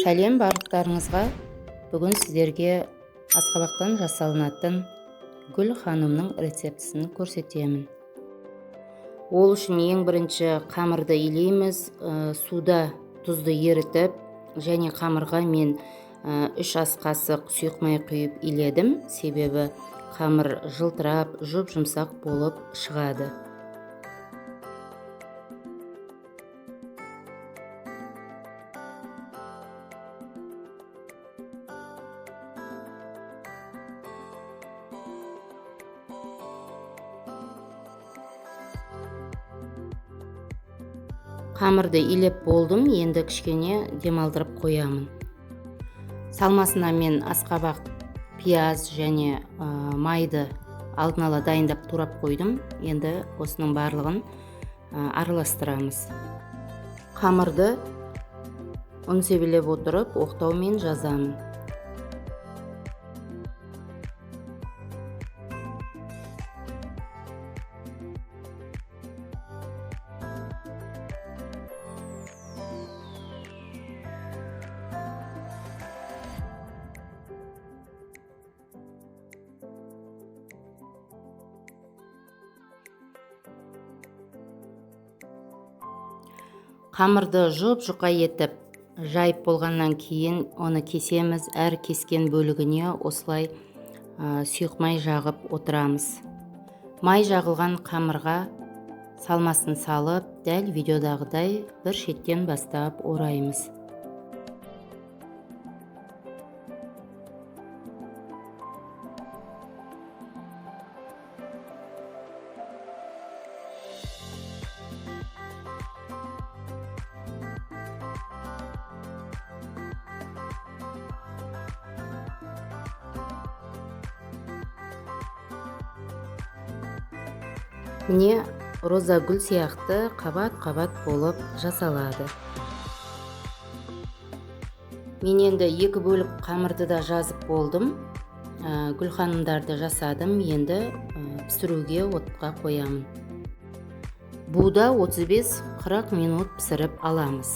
Сәлем барлықтарыңызға. Бүгін сіздерге асқабақтан жасалынатын гүл ханымның рецептісін көрсетемін. Ол үшін ең бірінші қамырды илейміз, суда тұзды ерітіп, және қамырға мен 3 ас қасық сұйық май құйып иледім, себебі қамыр жылтырап, жұп-жұмсақ болып шығады. Қамырды илеп болдым, енді кішкене демалдырып қоямын. Салмасына мен асқабақ, пияз және майды алдын ала дайындап турап қойдым. Енді осының барлығын араластырамыз. Қамырды ұн себелеп отырып, оқтаумен жазамын. Қамырды жұп-жұқа етіп жайып болғаннан кейін оны кесеміз. Әр кескен бөлігіне осылай сұйық май жағып отырамыз. Май жағылған қамырға салмасын салып, дәл видеодағыдай бір шеттен бастап ораймыз. Міне, роза гүл сияқты қабат-қабат болып жасалады. Мен енді 2 бөлік қамырды да жазып болдым. Гүл ханымдарды жасадым. Енді пісіруге отқа қоямын. Буда 35-40 минут пісіріп аламыз.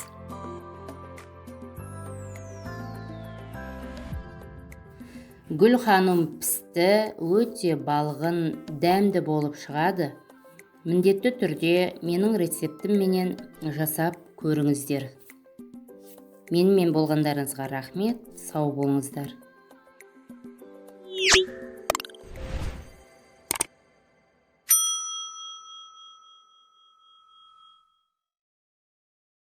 Гүл ханым пісті, өте балғын, дәмді болып шығады. Міндетті түрде менің рецептімменен жасап көріңіздер. Менімен болғандарыңызға рахмет, сау болыңыздар.